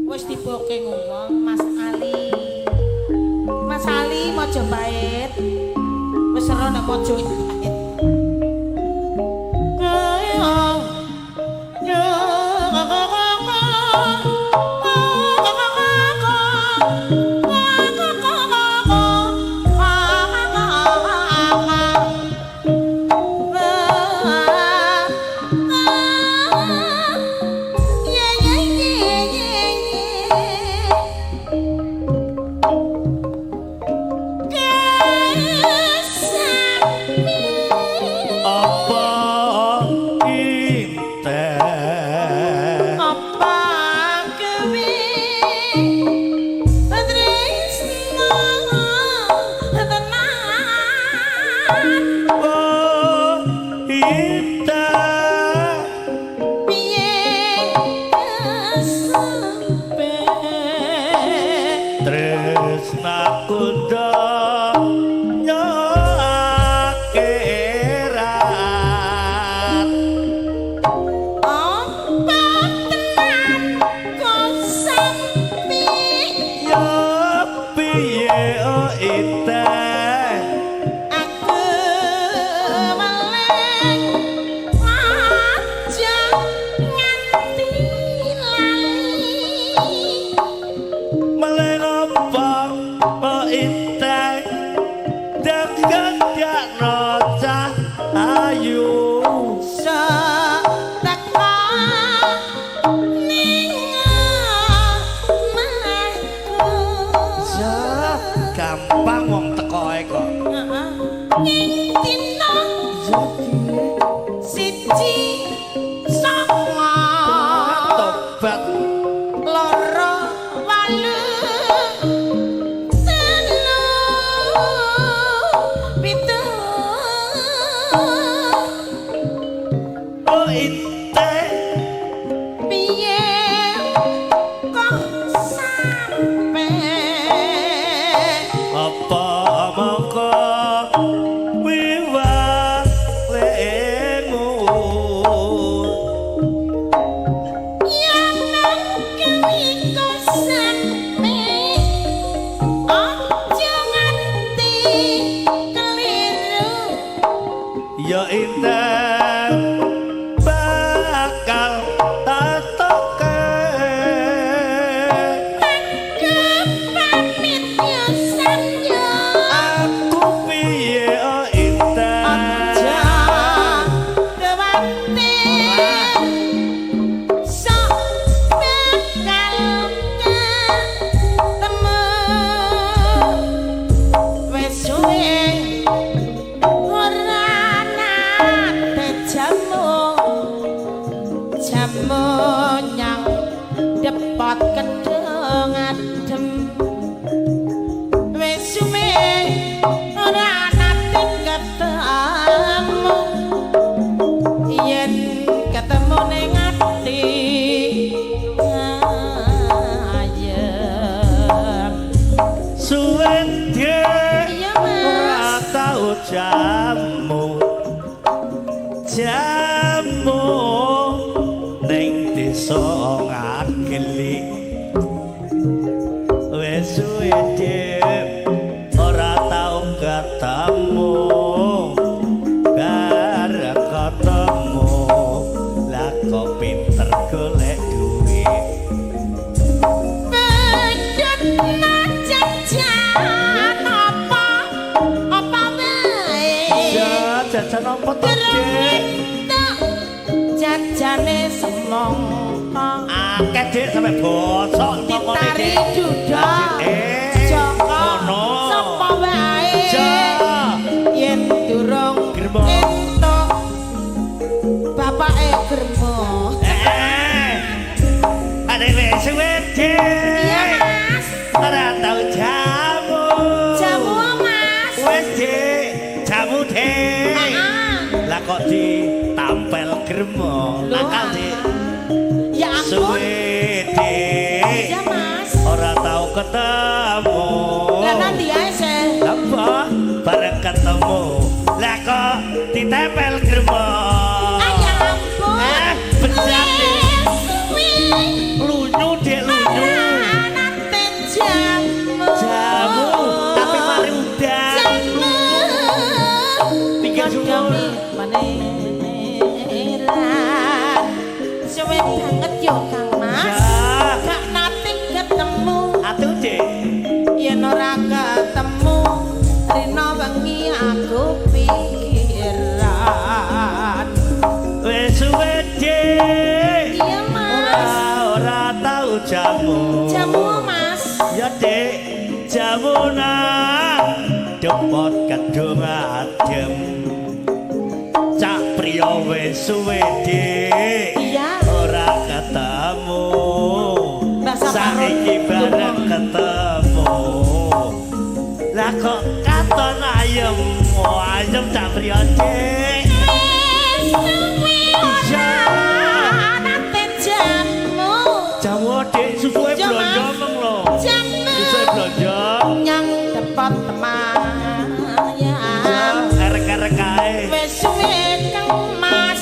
Wis diboking wong Mas Ali. Mas Ali Mojopahit. Wis ero nek Mojopahit. Apa inten Apa kewi tresno tenan? Oh inten. Piye kesampe Tresnaku donya akhirat. Apa tenan kok sampe? Ya piye, oh inten? Aku meleng aja nganti lali. Meleng apa, oh inten? Dagang cah ayu. Seteka ning omahku. Ya gampang wong teko ae kok. Heeh. Ing dina 1 9 Tobat. 2 8 3 7. Oh inten. Piye kok sampe? Apa mongko wiwah lemu? Yen kewi kok sampe, aja nganti keliru. Ya inten bakal tatoke. Aku pamit ya, Sanyo. Aku piye, oh inten? Aja kuwatir, sok bakal ketemu. Wis suwe ora nate jamu jamu nyang depot Kedung Adem. Wis suwe ora nate ketemu, yen ketemu ning ati ayem. Suwe Iya, Mas. Ora tau jamu jamu ning desa Ngageli. Wis suwe Dik, ora tau ketemu. Bar ketemu lah kok pinter golek duit. Pedhot jajan apa apa wae. Ya jajan apa to, Dik? Entuk jajane semongko. Akeh, Dik, sampe bosok mongkone, Ditari Dik. duda. Eh, Joko ngono. Sapa wae. Ja. Yen durung Germo. Entuk bapake germo. Eh, ada wis suwe, Dik. Iya, Mas. Ora tau jamu. Jamu, Mas. Wis, Dik, jamu, Dik. Ah. Lah kok ditampel germo. Loh, Nakal, Dik. Ya ampun. Suwe, Dik. Iya, Mas. Ora tau ketemu. yo Kang Mas. Ya. Gak nate ketemu. Atuh, Dik. Yen ora ketemu rino wengi aku pikiran. Wis suwe, Dik. Iya, Mas. Ora ora tau jamu. Jamu, Mas. Ya, Dik, jamu nang depot Kedung Adem. Cak Priyo wis suwe, Dik. Iya. Ora ketemu. Mbak Saparun. Saiki bareng ketemu. Lah kok katon ayem, oh ayem Cak Priyo, Dik. Wis suwe Iya. ora nate jamu. Jamu, Dik, susuke Iya, Mas. blonjo meng lho. Jamu. Susuke blonjo. Nyang depot Temayan. Erek-erek kae. Wis suwe Kang Mas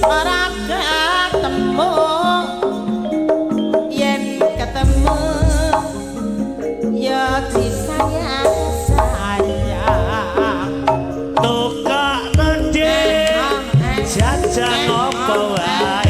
ora ketemu. Yen ketemu ya disayang sayang. Tukak Dik. Jajan apa wae.